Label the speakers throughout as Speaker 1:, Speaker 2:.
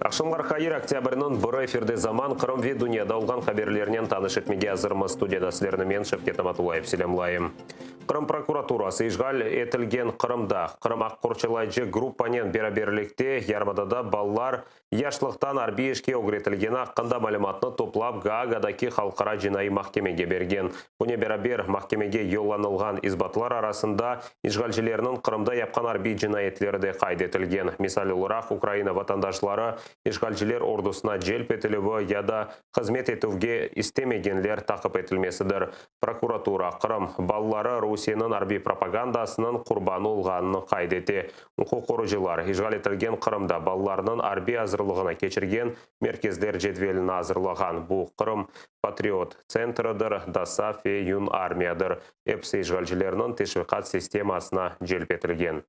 Speaker 1: Aqşamlar hayır, oktâbrniñ biri efirde Zaman, Qırım ve dünyada olğan haberlernen tanış etmege azırmız. Studiyada sizlerni men, Şevket Namatullayev, selâmlayım. Qırım prokuraturası işğal etilgen Qırımda Qırım aq qorçalayıcı gruppanen beraberlikte yarımadada balalar Yaşlıqtan arbiy işke ögretilgeni aqqında malümatnı toplap Gaagadaki Halqara cinaiy mahkemege bergen. Bunen beraber, mahkemege yollanılğan isbatlar arasında işğalcilerniñ Qırımda yapqan arbiy cinayetleri de qayd etilgen, misal olaraq, Ukraina vatandaşları işğalciler ordusına celp etilüvi ya da hızmet etüvge istemegenler taqip etilmesidir. Prokuratura, Qırım balaları Rusiyeniñ arbiy propagandasınıñ qurbanı olğanını qayd ete. Uquq qorucılar, işğal etilgen Qırımda balalarnıñ arbiy azırlığına keçirgen merkezler cedvelini azırlağan. Bu, Qırım patriot tsentrıdır, DOSAAF ve Yunarmiyadır. Episi işğalcilerniñ teşviqat sistemasına celp etilgen.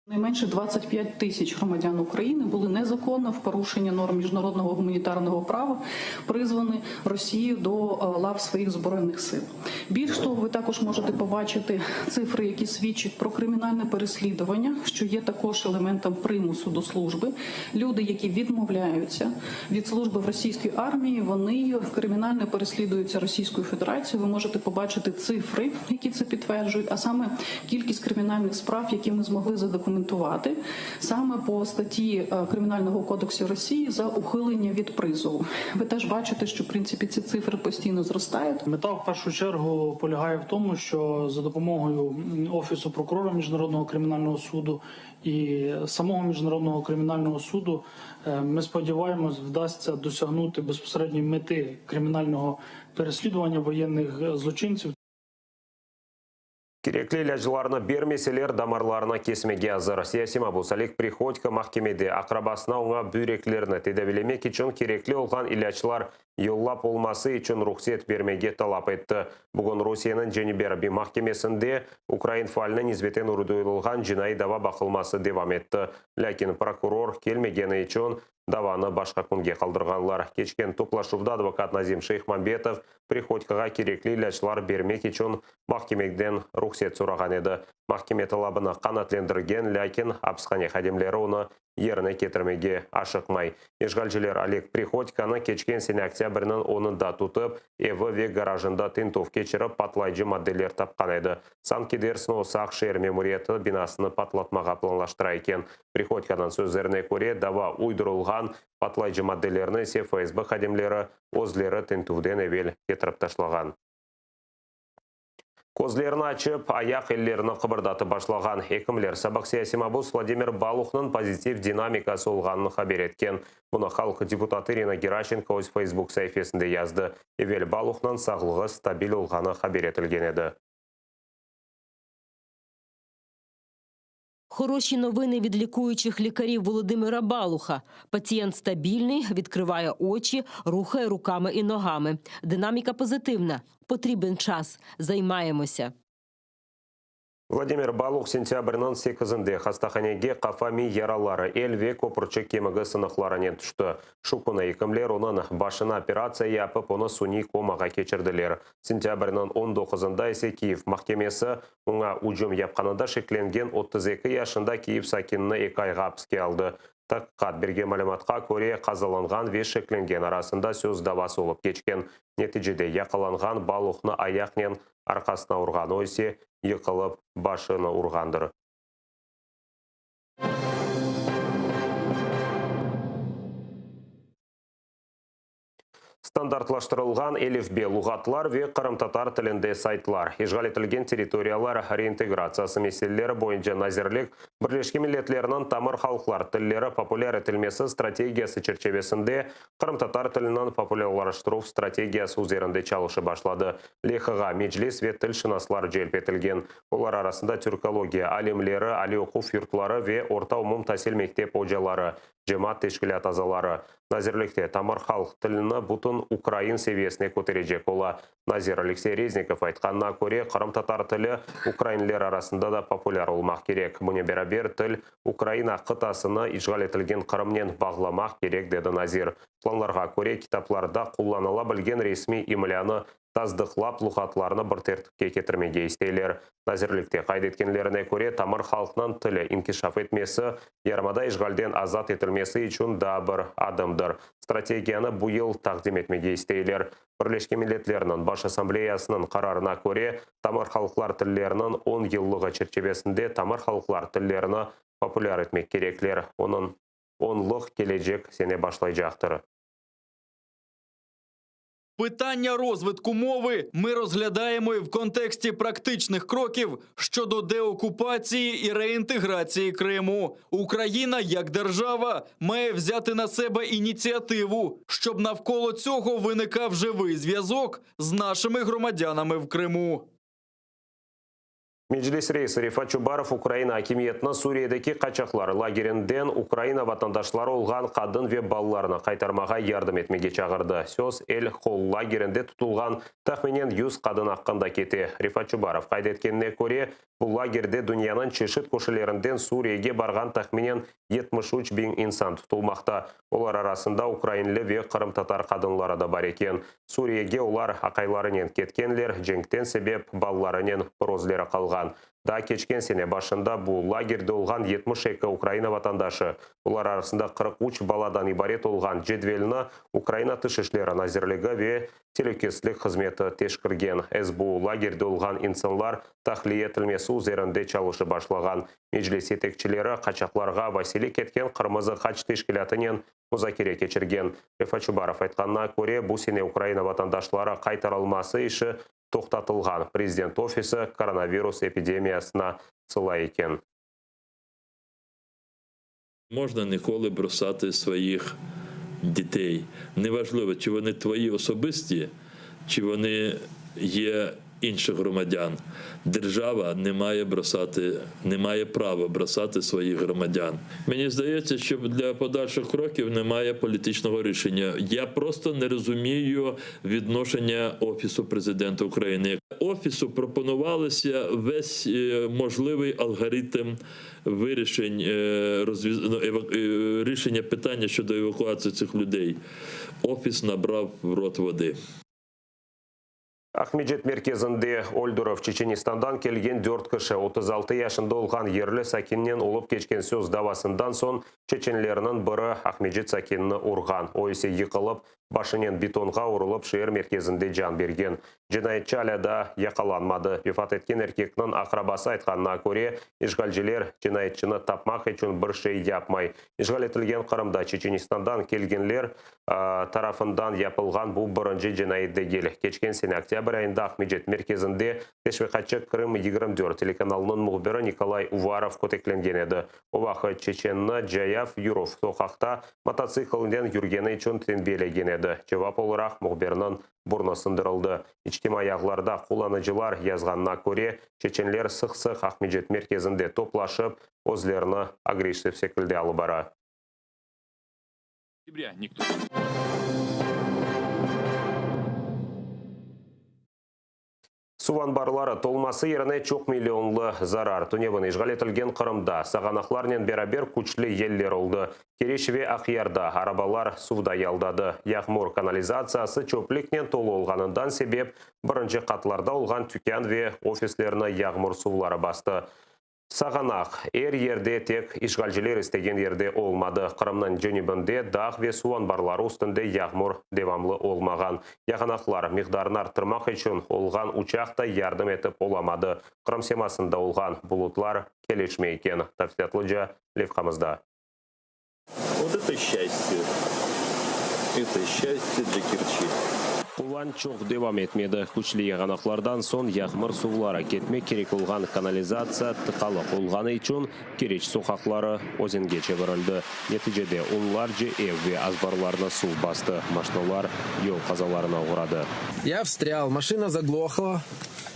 Speaker 2: Найменше 25 тисяч громадян України були незаконно в порушення норм міжнародного гуманітарного права призвані Росією до лав своїх збройних сил. Більш того, ви також можете побачити цифри, які свідчать про кримінальне переслідування, що є також елементом примусу до служби. Люди, які відмовляються від служби в російській армії, вони кримінально переслідуються Російською Федерацією. Ви можете побачити цифри, які це підтверджують, а саме кількість кримінальних справ, які ми змогли задокументувати, саме по статті Кримінального кодексу Росії за ухилення від призову. Ви теж бачите, що в принципі ці цифри постійно зростають.
Speaker 3: Мета в першу чергу полягає в тому, що за допомогою Офісу прокурора Міжнародного кримінального суду і самого Міжнародного кримінального суду, ми сподіваємось, вдасться досягнути безпосередньої мети кримінального переслідування воєнних злочинців.
Speaker 1: Kerekli ilâclarnı bermeseler, damarlarını kesmege azır. Siyasiy mabus Oleg Prihodko mahkemede aqrabasına oña büyreklerini tedaviylemek içün kerekli olğan ilâclar yollap olması içün ruhset bermege talap etti. Bugün Rusiyeniñ Cenübiy arbiy mahkemesinde ukrain faaline nisbeten uydurılğan cinaiy dava baqılması devam etti. Lâkin prokuror kelmegeni içün Davanı başqa künge qaldırğanlar. Keçken toplaşuvda advokat Nazim Şeyhmambetov Prihodkoğa kerekli ilâclar bermek içün mahkemeden ruhset sorağan edi. Mahkeme talabını qanaatlendirgen, lâkin apishane hadimleri onı yerine ketirmege aşıqmay. İşğalciler Oleg Prihodkonı keçken sene oktâbrniñ onunda tutıp, evi ve garajında tintüv keçirip, patlayıcı maddeler tapqan edi. Sanki dersin o Saq şeer memuriyeti binasını patlatmağa planlaştıra eken. Prihodkonıñ sözlerine köre, dava uydurılğan, patlayıcı maddelerni ise FSB hadimleri özleri tintüvden evel ketirip taşlağan. Közlerini açıp, ayaq-ellerini qıbırdatıp başlağan. Ekimler sabıq siyasiy mabus Vladimir Baluhnıñ pozitiv dinamikası olğanını haber etken. Bunı halq deputatı İrina Geraşenko öz Facebook saifesinde yazdı. Evel Baluhnıñ sağlığı stabil olğanı haber etilgen edi.
Speaker 4: Хороші новини від лікуючих лікарів Володимира Балуха. Пацієнт стабільний, відкриває очі, рухає руками і ногами. Динаміка позитивна. Потрібен час. Займаємося.
Speaker 1: Vladimir Baluh sentâbrniñ sekizinde hastahanege qafa miy yaraları, el ve köpürçik kemigi sınıqlarınen tüşti. Şu künü ekimler onıñ başına operatsiya yapıp, onı suniy komağa keçirdiler. Sentâbrniñ on doquzında ise Kiyev mahkemesi oña ücüm yapqanında şeklengen 32 yaşında Kiyev sakinini eki ayğa apiske aldı. Taqiqat bergen malümatqa köre, qazalanğan ve şeklengen arasında söz davası olıp keçken. Neticede yaqalanğan Baluhnı ayaqnen arqasına urğan, o ise yıqılıp, başını urğandır. Standartlaştırılğan elifbe luğatlar ve qırımtatar tilinde saytlar, işğal etilgen territoriyalar reintegratsiyası meseleleri boyunca nazirlik Birleşken Milletlerniñ tamır halqlar tilleri populâr etilmesi strategiyası çerçevesinde qırımtatar tiliniñ populârlaştıruv strategiyası üzerinde çalışıp başladı. Leyhağa Meclis ve tilşınaslar celp etilgen. Olar arasında türkologiya alimleri, aliy oquv yurtları ve orta umumtasil mektep ocaları, cemaat teşkilât azaları. Nazirlikte tamır halq tilini bütün ukrain seviyesine köterecek ola. Nazir Aleksey Reznikov aytqanına köre, qırımtatar tili ukrainler arasında da populâr olmaq kerek. Bunen beraber, til Ukraina qıtasını işğal etilgen Qırımnen bağlamaq kerek, dedi nazir. Planlarğa köre, kitaplarda qullanıla bilgen resmiy imlânı. Tasdıqlap, luğatlarnı bir tertipke ketirmege isteyler. Nazirlikte qayd etkenlerine köre, tamır halqnıñ tili inkişaf etmesi, yarımada işğalden azat etilmesi içün daa bir adımdır. Strategiyanı bu yıl taqdim etmege isteyler. Birleşken Milletlerniñ Baş Assambleyasınıñ qararına köre, tamır halqlar tilleriniñ on yıllığı çerçivesinde tamır halqlar tillerini populâr etmek kerekler. Onıñ onluq kelecek sene başlaycaqtır.
Speaker 5: Питання розвитку мови ми розглядаємо і в контексті практичних кроків щодо деокупації і реінтеграції Криму. Україна як держава має взяти на себе ініціативу, щоб навколо цього виникав живий зв'язок з нашими громадянами в Криму.
Speaker 1: Meclis reisi Refat Çubarov Ukraina akimiyetini Suriyedeki qaçaqlar lagerinden Ukraina vatandaşları olğan qadın ve balalarnı qaytarmağa yardım etmege çağırdı. Söz El-Hol lagerinde tutulğan tahminen 100 qadın aqqında kete. Refat Çubarov qayd etkenine köre, bu lagerde dünyanıñ çeşit köşelerinden Suriyege barğan tahminen 73 biñ insan tutulmaqta. Olar arasında ukrainli ve qırımtatar qadınları da bar eken. Suriyege olar aqaylarınen ketkenler, cenkten sebep balalarınen bir özleri qalğan. Daa keçken sene başında bu lagerde olğan 72 Ukraina vatandaşı, olar arasında 43 baladan ibaret olğan cedvelni Ukraina Tış işleri nazirligi ve telükesizlik hızmeti teşkirgen. SBU lagerde olğan insanlar tahliye etilmesi üzerinde çalışıp başlağan. Meclis yetekçileri qaçaqlarğa vasiylik etken Qırmızı Haç teşkilâtınen muzakere keçirgen. Refat Çubarov aytqanına köre, bu sene Ukraina vatandaşları qaytarılması işi toqtatılğan. Prezident ofisi koronavirus epidemiyasına sıla eken.
Speaker 6: Можна ніколи бросати своїх дітей. Неважливо, чи вони твої особисті, чи вони є інших громадян. Держава не має бросати, не має права бросати своїх громадян. Мені здається, що для подальших кроків немає політичного рішення. Я просто не розумію відношення Офісу президента України. Офісу пропонувалося весь е, можливий алгоритм вирішень е, розв'яз- ну, ева- е, рішення питання щодо евакуації цих людей. Офіс набрав в рот води.
Speaker 1: Aqmescit merkezinde öldürüv. Çeçenistandan kelgen 4 kişi 36 yaşında olğan yerli sakinnen olıp keçken söz davasından soñ çeçenlerniñ biri Aqmescit sakinini urğan. O ise yıqılıp, başınen betonğa urulıp şeer merkezinde can bergen. Cinayetçi alâ daa yaqalanmadı. Vefat etken erkekniñ aqrabası aytqanına köre, işğalciler cinayetçini tapmaq içün bir şey yapmay. İşğal etilgen Qırımda Çeçenistandan kelgenler tarafından yapılğan bu birinci cinayet degil. Keçken sene oktâbr ayında Aqmescit merkezinde teşviqatçı Krım 24 telekanalınıñ mühbiri Nikolay Uvarov köteklengen edi. O vaqıt çeçenni cayav yürüv soqaqta mototsiklnen yürgeni içün tenbiyelegen edi. Cevap olaraq mühbirniñ burnu sındırıldı. İçtimaiy ağlarda qullanıcılar yazğanına köre, çeçenler sıq-sıq Aqmescit merkezinde toplaşıp, özlerini agressiv şekilde alıp bara.
Speaker 7: Октября никто.
Speaker 1: Suv anbarları tolması yerine çoq millionlı zarar. Tünevin işğal etilgen Qırımda sağanaqlarnen beraber küçlü yeller oldı. Keriç ve Aqyarda arabalar suvda yaldadı. Yağmur kanalizatsiyası çöplüknen tolu olğanından sebep birinci qatlarda olğan tükân ve ofislerni yağmur suvları bastı. Sağanaq er yerde tek işğalciler istegen yerde olmadı. Qırımnıñ cenübinde dağ ve suv anbarları üstünde yağmur devamlı olmağan. Yağanaqlar miqdarını arttırmaq içün olğan uçaq da yardım etip olamadı. Qırım semasında olğan bulutlar kelişmey eken. Tafsilâtlıca levhamızda.
Speaker 8: Вот это счастье. Это счастье для Керчи.
Speaker 1: Quvanç çoq devam etmedi. Küçlü yağanaqlardan soñ yağmur suvları ketmek kerek olğan kanalizatsiya tıqalı olğanı içün Keriç soqaqları özenge çevirildi. Neticede onlarca ev ve azbarlarnı suv bastı. Maşinalar yol qazalarına oğradı.
Speaker 9: Я встрял, машина заглохла,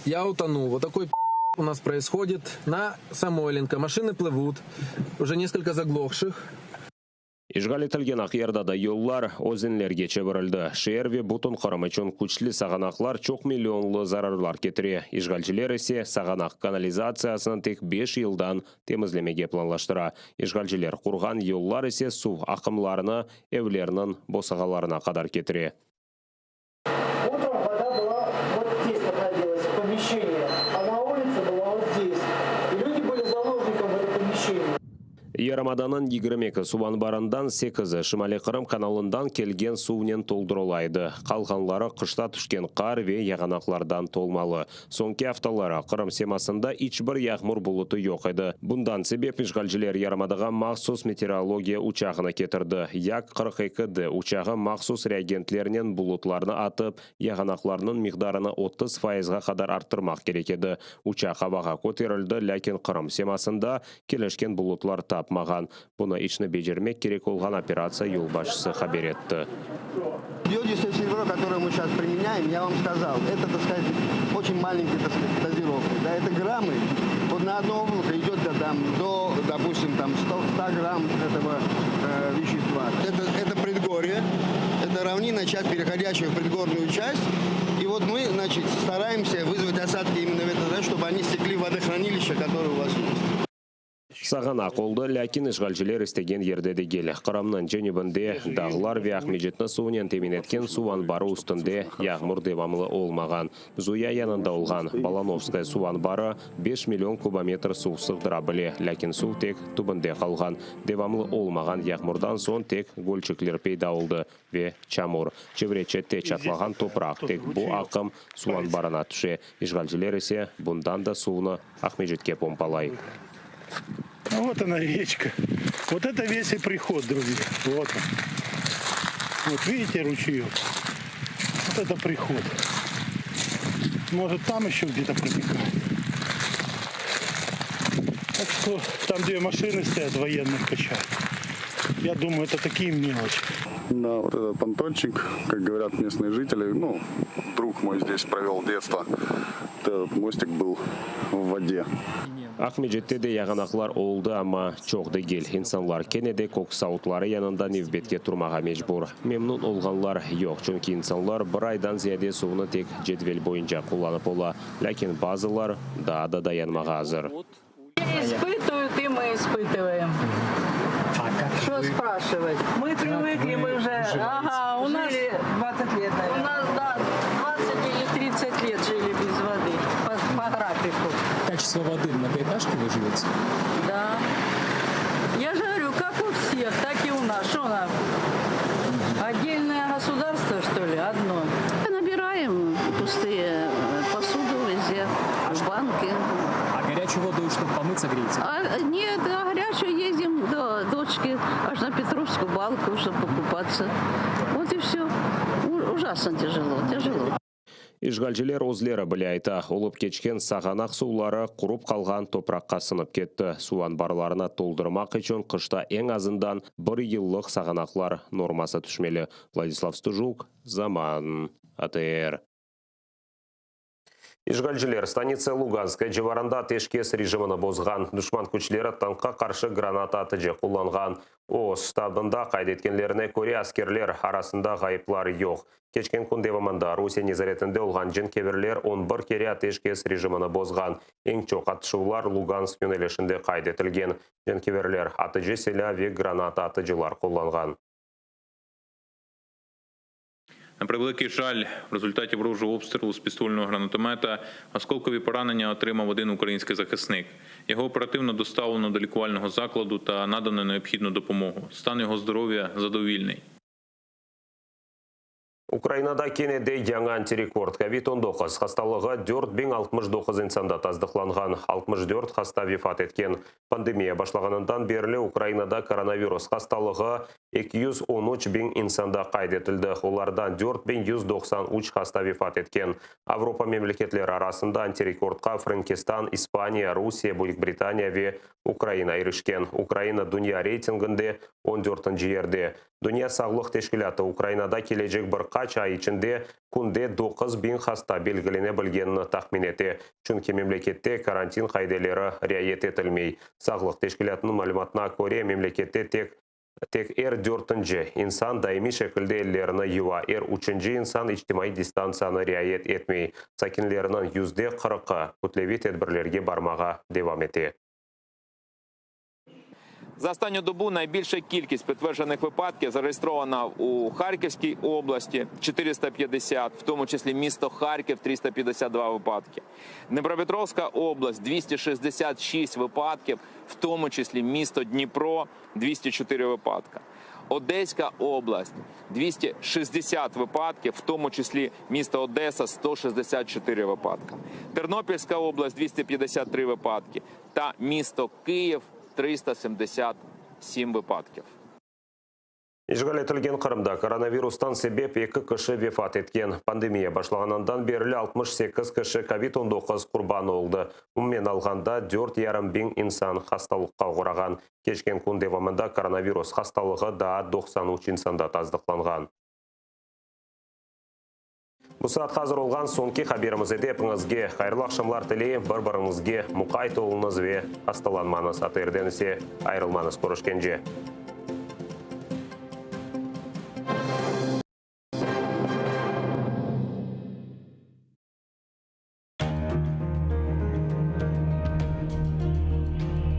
Speaker 9: я утонул. Вот такой у нас происходит на Самойленко. Машины плывут, уже несколько заглохших.
Speaker 1: İşğal etilgen Aqyarda da yollar özenlerge çevirildi. Şeer ve bütün Qırım içün küçlü sağanaqlar çoq millionlı zararlar ketire. İşğalciler ise sağanaq kanalizatsiyasını tek 5 yıldan temizlemege planlaştıra. İşğalciler qurğan yollar ise suv aqımlarını evlerniñ bosağalarına qadar ketire.
Speaker 10: Утром вода была
Speaker 1: Yarımadanıñ 22 suv anbarından sekizi Şimaliy-Qırım kanalından kelgen suvnen toldurıla edi. Qalğanları qışta tüşken qar ve yağanaqlardan tolmalı. Soñki aftaları Qırım semasında iç bir yağmur bulutı yoq edi. Bundan sebep işğalciler yarımadağa mahsus meteorologiya uçağını ketirdi. Yak 42 D uçağı mahsus reagentlernen bulutlarnı atıp, yağanaqlarnıñ miqdarını 30 fayızğa qadar arttırmaq kerek edi. Uçaq avağa köterildi, lâkin Qırım semasında kelişken bulutlar tapmağan. Bunı işni becermek kerek olğan operatsiya yolbaşçısı haber etti.
Speaker 7: Йодистое серебро, которое мы сейчас применяем, я вам сказал, это, так сказать, очень маленькие, так сказать, дозировки. Да, это граммы. Вот на одно облако идет до, там, до, допустим, там 100, 100 грамм этого э, вещества. Это, это предгорье, это равнина, часть, переходящая в предгорную часть. И вот мы, значит, стараемся вызвать осадки именно в этот раз, чтобы они стекли в водохранилище, которое у вас есть.
Speaker 1: Sağanaq oldı, lâkin işğalciler istegen yerde degil. Qırımnıñ cenübinde dağlar ve Aqmescitni suvnen temin etken suv anbarı üstünde yağmur devamlı olmağan. Zuya yanında olğan Balanovskaya suv anbarı 5 million kubometr suv sığdıra bile, lâkin suv tek tübünde qalğan. Devamlı olmağan yağmurdan soñ tek gölçikler peyda oldı ve çamur. Çevre-çette çatlağan topraq, tek bu aqım suv anbarına tüşe. İşğalciler ise bundan da suvnı Aqmescitke pompalay.
Speaker 10: А вот она речка. Вот это весь и приход, друзья. Вот он. Вот видите ручеек? Вот это приход. Может там еще где-то протекает. Так что там, где машины стоят, военных качают. Я думаю, это такие мелочи.
Speaker 11: Да, вот этот понтончик, как говорят местные жители, ну, друг мой здесь провел детство. Вот этот мостик был в воде.
Speaker 1: Aqmescitte de yağanaqlar oldı, amma çoq degil. İnsanlar kene de kök savutları yanında nevbetke turmağa mecbur. Memnün olğanlar yoq, çünki insanlar bir aydan ziyade suvnı tek cedvel boyunca qullanıp ola. Lâkin bazılar daa da dayanmağa azır.
Speaker 12: Испытывают, и мы испытываем. Что спрашивать?
Speaker 13: Мы привыкли, мы уже
Speaker 12: Ага, у нас,
Speaker 13: жили 20 лет,
Speaker 12: у
Speaker 13: наверное.
Speaker 12: нас, да, 20 или 30 лет жили без воды по, по графику.
Speaker 14: Качество воды в многоэтажке вы живете?
Speaker 12: Да. Я же говорю, как у всех, так и у нас. Что нам? Отдельное государство, что ли? Одно.
Speaker 15: Набираем пустые э, посуду везде, в банки.
Speaker 14: А горячую воду, чтобы помыться, греете?
Speaker 15: А, нет, а горячую ездим до дочки аж на Петровскую балку, чтобы покупаться. Вот и все. Ужасно тяжело, тяжело.
Speaker 1: İşğalciler özleri bile ayta, olıp keçken sağanaq suvları qurup qalğan topraqqa siñip ketti. Suv anbarlarını toldurmaq içün qışta eñ azından bir yıllıq sağanaqlar norması tüşmeli. Vladislav Stujuk, Zaman, ATR. İşğalciler Stanitsa Luganskaya civarında ateşkes rejimini bozğan. Duşman küçleri tankqa qarşı granata atıcı qullanğan. OOS ştabında qayd etkenlerine köre askerler arasında ğayıplar yoq. Keçken kün devamında Rusiye nezaretinde olğan cenkâverler 11 kere ateşkes rejimini bozğan. Eñ çoq atışuvlar Lugansk yönelişinde qayd etilgen. Cenkâverler atıcı silâ ve granata atıcılar qullanğan.
Speaker 16: На превеликий жаль, в результаті ворожого обстрілу з підствольного гранатомета осколкові поранення отримав один український захисник. Його оперативно доставлено до лікувального закладу та надано необхідну допомогу. Стан його здоров'я задовільний.
Speaker 1: Ukrainada kene de yañı antirekord. COVID-19 hastalığı 4069 insanda tasdıqlanğan, 64 hasta vefat etken. Pandemiya başlağanından berli Ukrainada koronavirus hastalığı 213 biñ insanda qayd etildi. Olardan 4193 hasta vefat etken. Avropa memleketleri arasında antirekordqa Frenkistan, İspaniya, Rusiye, Büyük Britaniya ve Ukraina irişken. Ukraina dünya reytinginde 14 yerde. Dünya Sağlıq Teşkilâtı Ukrainada kelecek bir qaç ay içinde künde 9000 hasta belgilene bilgenini tahmin ete. Çünki memlekette karantin qaideleri riayet etilmey. Sağlıq Teşkilâtınıñ malümatına köre memlekette tek tek er dörtünci insan daimiy şekilde ellerini yuva, er üçünci insan içtimaiy distantsiyanı riayet etmey. Sakinleriniñ %40-ı kütleviy tedbirlerge barmağa devam ete.
Speaker 17: За останню добу найбільша кількість підтверджених випадків зареєстрована у Харківській області 450, в тому числі місто Харків 352 випадки. Дніпропетровська область 266 випадків, в тому числі місто Дніпро 204 випадка. Одеська область 260 випадків, в тому числі місто Одеса 164 випадка. Тернопільська область 253 випадки та місто Київ 377 випадків.
Speaker 1: İşğal etilgen Qırımda koronavirustan sebep eki kişi vefat etken. Pandemiya başlağanından berli 68 kişi kovid 19 qurbanı oldı. Umumen alğanda, dört yarım biñ insan hastalıqqa oğrağan. Keçken kün devamında koronavirus hastalığı daa 93 insanda tasdıqlanğan. Bu saat azır olğan soñki haberimiz edi. Epiñizge hayırlı aqşamlar tileyim. Bir-biriñizge muqayt oluñız ve hastalanmañız. ATRden ise ayırılmañız. Körüşkence.